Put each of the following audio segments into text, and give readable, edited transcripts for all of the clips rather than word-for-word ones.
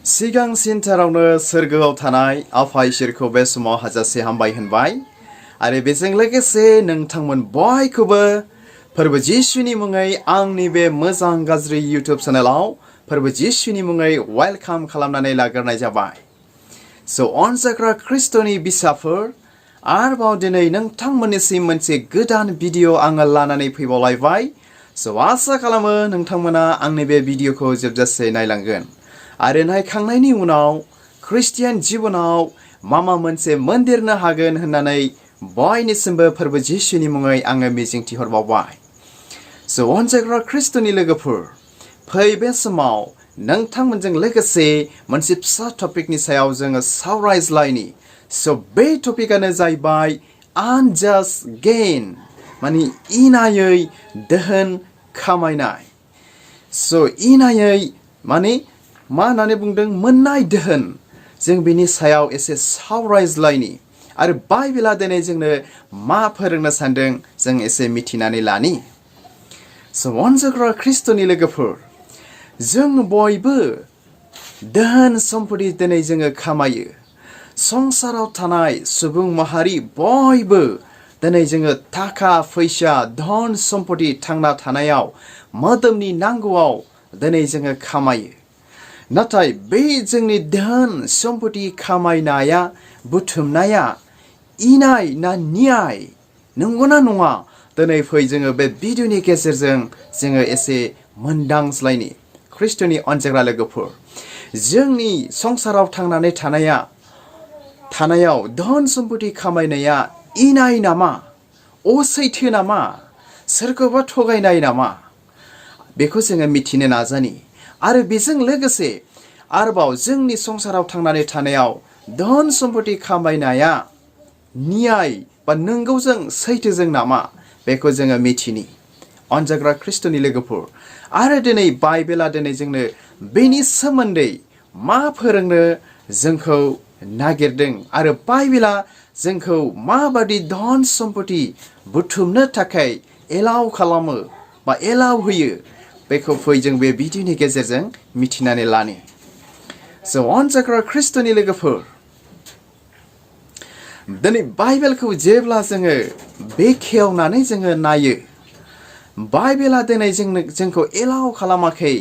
सिगांसिनथारावनो सोरगोआव थानाय आफा इसोरखौ बे समाव हाजासे हामबाय होनबाय आरो बेजों लोगोसे नोंथांमोन बयखौबो फोरबो जिसुनि मुङै आंनि बे मोजां गाज्रि इउटिउब चेनेलाव फोरबो जिसुनि मुङै वेलकाम खालामनानै लाग्रोनाय जाबाय। स' अनजाग्रा ख्रिस्ट'नि बिसाफोर आरोबाव दिनै नोंथांमोननिसिम मोनसे गोदान भिडिअ आङो लानानै फैबावलायबाय। स' आसा खालामो नोंथांमोना आंनि बे भिडिअखौ जोबजासे नायलांगोन आरो नायखांनायनि उनाव ख्रिस्टियान जिबनाव माबा मोनसे मोनदेरनो हागोन होननानै बयनिसिमबो फोरबो जिसुनि मुङै आङो मिजिंथिहरबावबाय। स' अनजाग्रा ख्रिस्ट'नि लोगोफोर, फै बे समाव नोंथांमोनजों लोगोसे मोनसे फिसा टपिकनि सायाव जोङो सावरायज्लायनि। स' बे टपिकआनो जाहैबाय आनजास्ट गेइन, माने इनायै दोहोन खामायनाय। स' इनायै माने मा होननानै बुंदों? मोननाय दोहोन। जों बिनि सायाव एसे सावरायज्लायनि आरो बाइबेला दिनै जोंनो मा फोरोंनो सानदों जों एसे मिथिनानै लानि। स' अनजाग्रा ख्रिस्ट'नि लोगोफोर, जों बयबो दोहोन सम्पति दिनै जोङो खामायो। संसाराव थानाय सुबुं माहारि बयबो दिनै जोङो थाखा फैसा धन सम्पति थांना थानायाव मोदोमनि नांगौआव दिनै जोङो खामायो। नाथाय बे जोंनि धोन सम्पति खामायनाया बुथुमनाया इनाय ना न्याय नंगौना नङा? दिनै फै जोङो बे भिडिअनि गेजेरजों जोङो एसे मोनदांज्लायनि। ख्रिस्ट'नि अनजाग्रा लोगोफोर, जोंनि संसाराव थांनानै थानायाव धन सम्पति खामायनाया इनाय नामा? असैथो नामा? सोरखौबा थगायनाय नामा? बेखौ जोङो मिथिनो नाजानि। आरो बेजों लोगोसे आरोबाव जोंनि संसाराव थांनानै थानायाव धन सम्पति खामायनाया न्याय बा नंगौजों सैथोजों नामा? बेखौ जोङो मिथिनि। अनजाग्रा ख्रिस्ट'नि लोगोफोर, आरो दिनै बाइबेला दिनै जोंनो बेनि सोमोन्दै मा फोरोंनो जोंखौ नागिरदों आरो बाइबेला जोंखौ माबादि धन सम्पति बुथुमनो थाखाय एलाउ खालामो बा एलाउ होयो, बेखौ फै जों बे भिडिअनि गेजेरजों मिथिनानै लानि। स' अनजाग्रा ख्रिस्ट'नि लोगोफोर, दिनै बाइबेलखौ जेब्ला जोङो बेखेवनानै जोङो नायो, बाइबेला दिनै जोंखौ एलाउ खालामाखै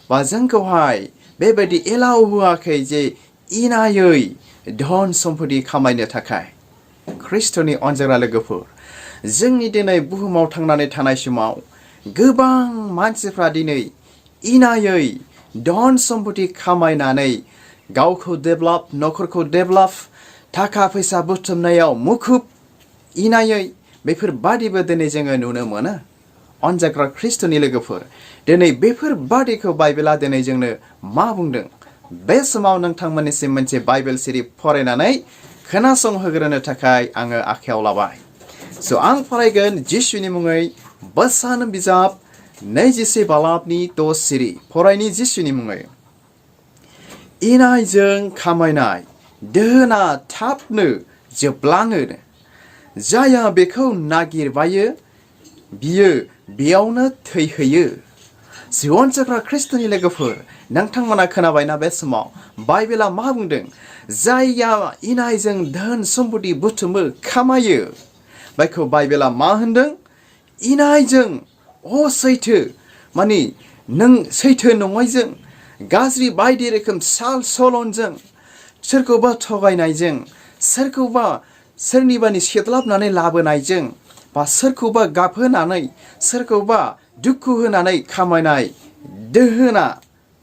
बा जोंखौहाय बेबायदि एलाउ होआखै जे इनायै धन सम्पति खामायनो थाखाय। ख्रिस्ट'नि अनजाग्रा लोगोफोर, जोंनि दिनै बुहुमाव थांनानै थानाय समाव गोबां मानसिफ्रा दिनै इनायै धन सम्पति खामायनानै गावखौ डेभेलप, न'खरखौ डेभेलप, थाखा फैसा बुथुमनायाव मुखुब इनायै बेफोरबादिबो दिनै जोङो नुनो मोनो। अनजाग्रा ख्रिस्ट'नि लोगोफोर, दिनै बेफोरबादिखौ बाइबेला दिनै जोंनो मा बुंदों? बे समाव नोंथांमोननिसिम मोनसे बाइबेल सिरि फरायनानै खोनासंहोग्रोनो थाखाय आङो आखायाव लाबाय। स' आं फरायगोन जिसुनि मुङै बोसोन बिजाब 24 बालाबनि 10 सिरि। फरायनि जिसुनि मुङै। इनायजों खामायनाय दोहोना थाबनो जोबलाङो। जायहा बेखौ नागिरबायो बियो बेयावनो थैहैयो। अनजाग्रा ख्रिस्ट'नि लोगोफोर, नोंथांमोना खोनाबायना बे समाव बाइबेला मा बुंदों? जायहा इनायजों धोन सम्पति बुथुमो, खामायो, बेखौ बाइबेला मा होनदों? इनायजों असैथो, माने नों सैथो नङैजों, गाज्रि बायदि रोखोम साल सलनजों, सोरखौबा थगायनायजों, सोरखौबा सोरनिबानि सेदलाबनानै लाबोनायजों, बा सोरखौबा गाबहोनानै, सोरखौबा दुखु होनानै खामायनाय दोहोना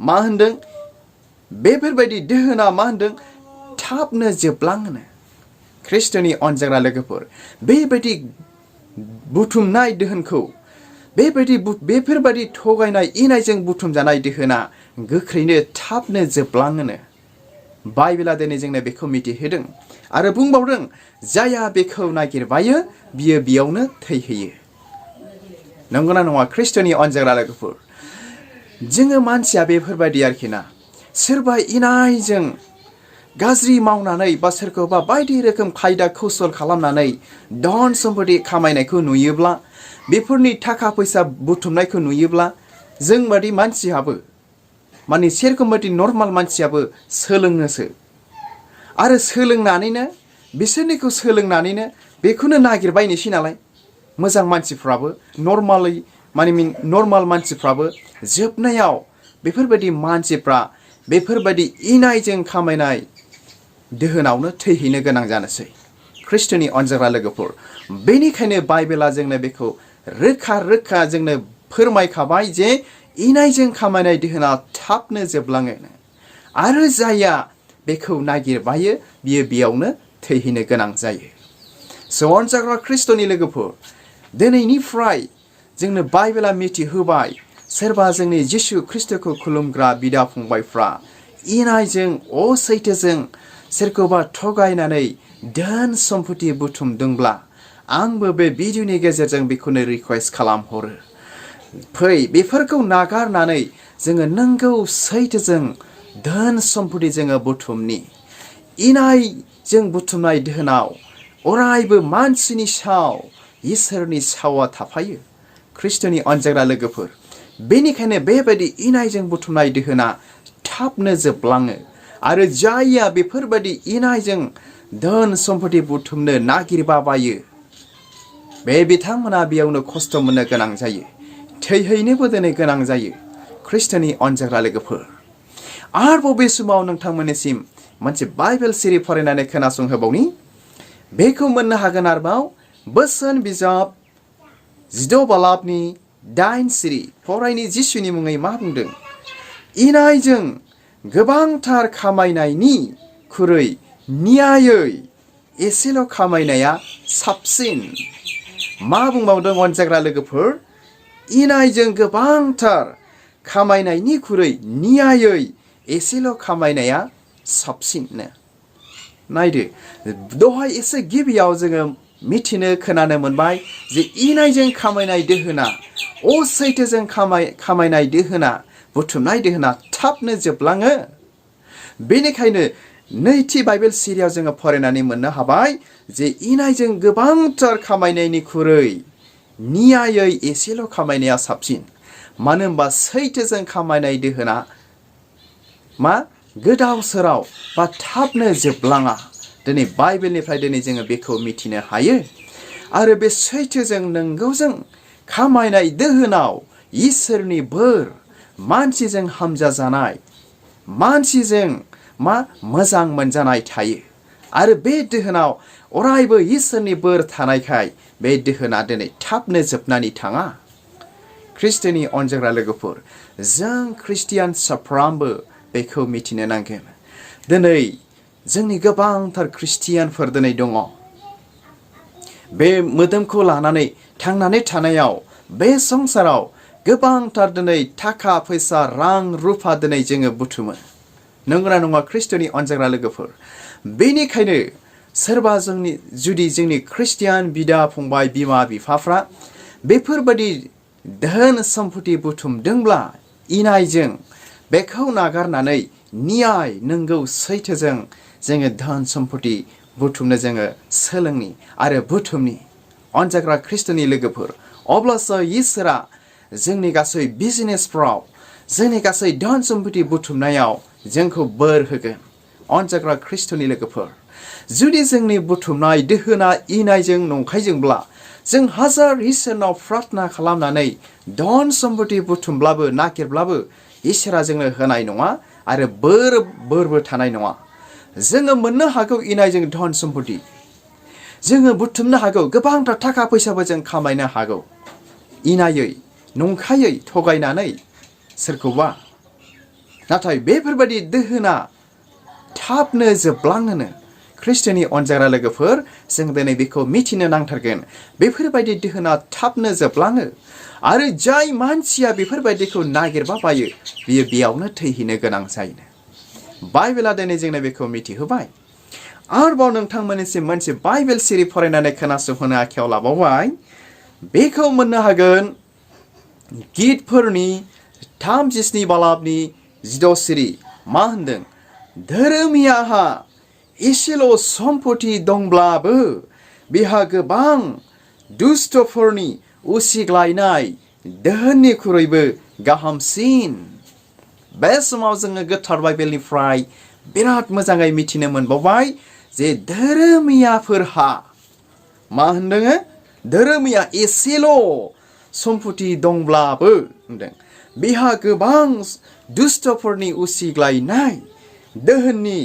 मा होनदों? बेफोरबायदि दोहोना मा होनदों? थाबनो जोबलाङो। ख्रिस्ट'नि अनजाग्रा लोगोफोर, बेबायदि बुथुमनाय दोहोनखौ, बेफोरबायदि थगायनाय इनायजों बुथुमजानाय दोहोना गोख्रैनो थाबनो जोबलाङो। बाइबेला दिनै जोंनो बेखौ मिथिहोदों आरो बुंबावदों, जायहा बेखौ नागिरबायो बियो बेयावनो थैहैयो। नंगौना नङा ख्रिस्ट'नि अनजाग्रा लोगोफोर? जोङो मानसिया बेफोरबायदि आरोखि ना। सोरबा इनायजों गाज्रि मावनानै बा सोरखौबा बायदि रोखोम खायदा कौसल खालामनानै धन सम्पति खामायनायखौ नुयोब्ला, बेफोरनि थाखा फैसा बुथुमनायखौ नुयोब्ला, जों बादि मानसियाबो माने सेरखम बायदि नर्माल मानसियाबो सोलोंनोसो आरो सोलोंनानैनो बिसोरनिखौ सोलोंनानैनो बेखौनो नागिरबायनोसै नालाय मोजां मानसिफ्राबो नर्माल मानसिफ्राबो जोबनायाव बेफोरबायदि मानसिफ्रा बेफोरबायदि इनायजों खामायनाय दोहोनावनो थैहैनो गोनां जानोसै ख्रिस्ट'नि अनजाग्रा लोगोफोर बेनिखायनो बाइबेला जोंनो बेखौ रोखा जोंनो फोरमायखाबाय जे इनायजों खामायनाय दोहोना थाबनो जोबलाङो आरो जायहा बेखौ नागिरबायो बियो बेयावनो थैहैनो गोनां जायो अनजाग्रा ख्रिस्ट'नि लोगोफोर दिनैनिफ्राय जोंनो बाइबेला मिथिहोबाय सोरबा जोंनि जिसु ख्रिस्ट'खौ खुलुमग्रा बिदा फंबायफ्रा इनायजों असैथोजों सोरखौबा थगायनानै धोन सम्पति बुथुमदोंब्ला आंबो बे भिडिअनि गेजेरजों बेखौनो रिक्वेस्ट खालामहरो फै बेफोरखौ नागारनानै जोङो नंगौ सैथोजों धोन सम्पति जोङो बुथुमनि इनायजों बुथुमनाय धोनाव अरायबो मानसिनि साव इसोरनि सावा थाफायो ख्रिस्ट'नि अनजाग्रा लोगोफोर बेनिखायनो बेबायदि इनायजों बुथुमनाय दोहोना थाबनो जोबलाङो आरो जायहा बेफोरबायदि इनायजों धोन सम्पति बुथुमनो नागिरबायो बे बिथांमोना बेयावनो खस्थ' मोननो गोनां जायो थैहैनोबो दिनै गोनां जायो ख्रिस्ट'नि अनजाग्रा लोगोफोर आरोबाव बे समाव नोंथांमोननिसिम मोनसे बाइबेल सिरि फरायनानै खोनासंहोबावनि बेखौ मोननो हागोन आरोबाव बोसोन बिजाब 16 बालाबनि 8 सिरि फरायनि जिसुनि मुङै मा बुंदों इनायजों गोबांथार खामायनायनि खुरै न्यायै एसेल' खामायनाया साबसिन मा बुंबावदों अनजाग्रा लोगोफोर इनायजों गोबांथार खामायनायनि खुरै न्यायै एसेल' खामायनाया साबसिननो नायदो दहाय एसे गिबियाव जोङो मिथिनो खोनानो मोनबाय जे इनायजों खामायनाय दोहोना असैथोजों खामायनाय दोहोना बुथुमनाय दोहोना थाबनो जोबलाङो बेनिखायनो नैथि बाइबेल सिरियाव जोङो फरायनानै मोननो हाबाय जे इनायजों गोबांथार खामायनायनिख्रुइ न्यायै एसेल' खामायनाया साबसिन मानो होनबा सैथोजों खामायनाय दोहोना मा गोदाव सोराव बा थाबनो जोबलाङा दिनै बाइबेलनिफ्राय दिनै जोङो बेखौ मिथिनो हायो आरो बे सैथोजों नंगौजों खामायनाय दोहोनाव इसोरनि बोर मानसिजों हामजा जानाय मानसिजों मोजां मोनजानाय थायो आरो बे दोहोनाव अरायबो इसोरनि बोर थानायखाय बे दोहोना दिनै थाबनो जोबनानै थाङा ख्रिस्ट'नि अनजाग्रा लोगोफोर जों ख्रिस्टियान साफ्रोमबो बेखौ मिथिनो नांगोन दिनै जोंनि गोबांथार ख्रिस्टियानफोर दिनै दङ बे मोदोमखौ लानानै थांनानै थानायाव बे संसाराव गोबांथार दिनै थाखा फैसा रां रुफा दिनै जोङो बुथुमो नंगौना नङा ख्रिस्ट'नि अनजाग्रा लोगोफोर बेनिखायनो सोरबा जुदि जोंनि ख्रिस्टियान बिदा फंबाय बिमा बिफाफ्रा बेफोरबायदि धोन सम्पति बुथुमदोंब्ला इनायजों बेखौ नागारनानै न्याय नंगौ सैथोजों जोङो धोन सम्पति बुथुमनो जोङो सोलोंनि आरो बुथुमनि अनजाग्रा ख्रिस्ट'नि लोगोफोर अब्लासो इसोरा जोंनि गासै बिजनेसफ्राव जोंनि गासै धोन सम्पति बुथुमनायाव जोंखौ बोर होगोन अनजाग्रा ख्रिस्ट'नि लोगोफोर जुदि जोंनि बुथुमनाय दोहोना इनायजों नंखायजोंब्ला जों हाजार इसोरनाव प्रार्थना खालामनानै धन सम्पति बुथुमब्लाबो नागिरब्लाबो इसोरा जोंनो होनाय नङा आरो बोरबो थानाय नङा जोङो मोननो हागौ इनायजों धन सम्पति जोङो बुथुमनो हागौ गोबांथार थाखा फैसाबो जों खामायनो हागौ इनायै नंखायै थगायनानै सोरखौबा नाथाय बेफोरबायदि दोहोना थाबनो जोबलाङोनो ख्रिस्ट'नि अनजाग्रा लोगोफोर जों दिनै बेखौ मिथिनो नांथारगोन बेफोरबायदि दोहोना थाबनो जोबलाङो आरो जाय मानसिया बेफोरबायदिखौ नागिरबायो बियो बेयावनो थैहैनो गोनां जायो बाइबेला दिनै जोंनो बेखौ मिथिहोबाय आरोबाव नोंथांमोननिसिम मोनसे बाइबेल सिरि फरायनानै खोनासंहोनो आखायाव लाबावबाय बेखौ मोननो हागोन गितफोरनि 37 बालाबनि 16 सिरि मा होनदों धोरोमियाहा एसेल' सम्पति दंब्लाबो बिहा गोबां दुष्टफोरनि उसिग्लायनाय दोहोननिख्रुइबो गाहामसिन बे समाव जोङो गोथार बाइबेलनिफ्राय बिराद मोजाङै मिथिनो मोनबावबाय जे धोरोमियाफोरहा मा होनदों धोरोमिया एसेल' सम्पति दंब्लाबो होनदों बिहा गोबां दुष्टफोरनि उसिग्लायनाय दोहोननि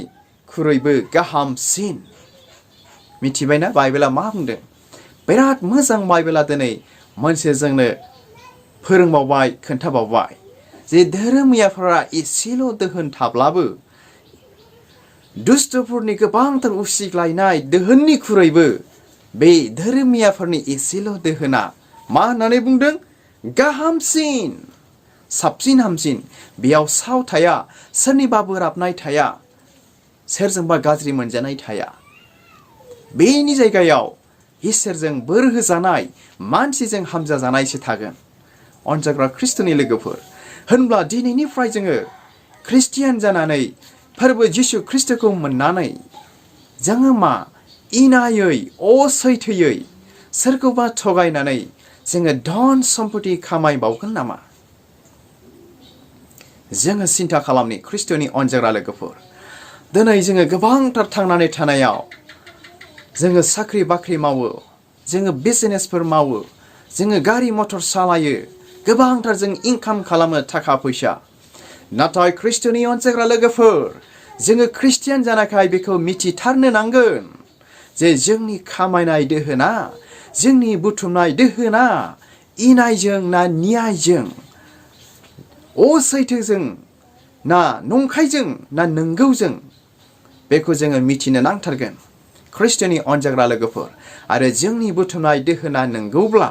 खुरैबो गाहामसिन मिथिबायना बाइबेला मा बुंदों बिराद मोजां बाइबेला दिनै मोनसे जोंनो फोरोंबावबाय खोन्थाबावबाय जे धोरोमियाफोरा एसेल' दोहोन थाब्लाबो दुष्टफोरनि गोबांथार उसिग्लायनाय दोहोननि खुरैबो बे धोरोमियाफोरनि एसेल' दोहोना मा होननानै बुंदों गाहामसिन साबसिन हामसिन बेयाव साव थाया सोरनिबा बोराबनाय थाया सोरजोंबा गाज्रि मोनजानाय थाया बेनि जायगायाव इसोरजों बोर होजानाय मानसिजों हामजाजानायसो थागोन अनजाग्रा ख्रिस्ट'नि लोगोफोर होनब्ला दिनैनिफ्राय जोङो ख्रिस्टियान जानानै फोरबो जिसु ख्रिस्ट'खौ मोननानै जोङो मा इनायै असैथोयै सोरखौबा थगायनानै जोङो धन सम्पति खामायबावगोन नामा जोङो सिन्था खालामनि ख्रिस्ट'नि अनजाग्रा लोगोफोर दिनै जोङो गोबांथार थांनानै थानायाव जोङो साख्रि बाख्रि मावो जोङो बिजनेसफोर मावो जोङो गारि मटर सालायो गोबांथार जों इनकाम खालामो थाखा फैसा नाथाय ख्रिस्ट'नि अनजाग्रा लोगोफोर जोङो ख्रिस्टियान जानायखाय बेखौ मिथिथारनो नांगोन जे जोंनि खामायनाय दोहोना जोंनि बुथुमनाय दोहोना इनायजों ना न्यायजों असैथोजों ना नंखायजों ना नंगौजों बेखौ जोङो मिथिनो नांथारगोन ख्रिस्ट'नि अनजाग्रा लोगोफोर आरो जोंनि बुथुमनाय दोहोना नंगौब्ला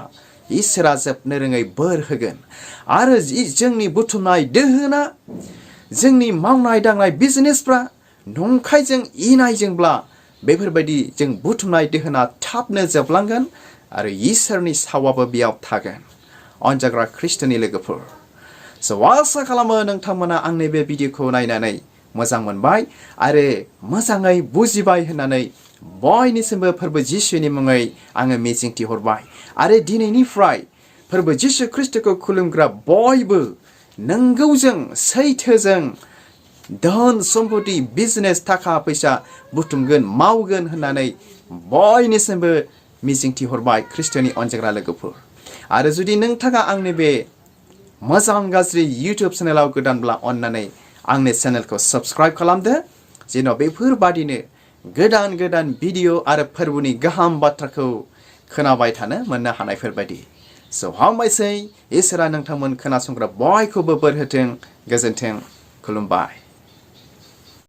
इसोरा जोबनो रोङै बोर होगोन आरो जोंनि बुथुमनाय दोहोना जोंनि मावनाय दांनाय बिजनेसफ्रा नंखायजों इनायजोंब्ला बेफोरबायदि जों बुथुमनाय दोहोना थाबनो जोबलांगोन आरो इसोरनि सावाबो बेयाव थागोन अनजाग्रा ख्रिस्ट'नि लोगोफोर स' आसा खालामो नोंथांमोना आंनि बे भिडिअखौ नायनानै मोजां मोनबाय आरो मोजाङै बुजिबाय होननानै बयनिसिमबो फोरबो जिसुनि मुङै आङो मिजिंथिहरबाय आरो दिनैनिफ्राय फोरबो जिसु ख्रिस्ट'खौ खुलुमग्रा बयबो नंगौजों सैथोजों धन सम्पति बिजनेस थाखा फैसा बुथुमगोन मावगोन होननानै बयनिसिमबो मिजिंथिहरबाय ख्रिस्ट'नि अनजाग्रा लोगोफोर आरो जुदि नोंथाङा आंनि बे मोजां गाज्रि इउटुब चेनेलाव गोदानब्ला अन्नानै आंनि चेनेलखौ साबस्क्राइब खालामदो जेन' बेफोरबादिनो गोदान गोदान भिडिअ आरो फोरबोनि गाहाम बाथ्राखौ खोनाबाय थानो मोननो हानायफोरबायदि स' हामबायसै इसोरा नोंथांमोन खोनासंग्रा बयखौबो बोर होथों गोजोन्थों खुलुमबाय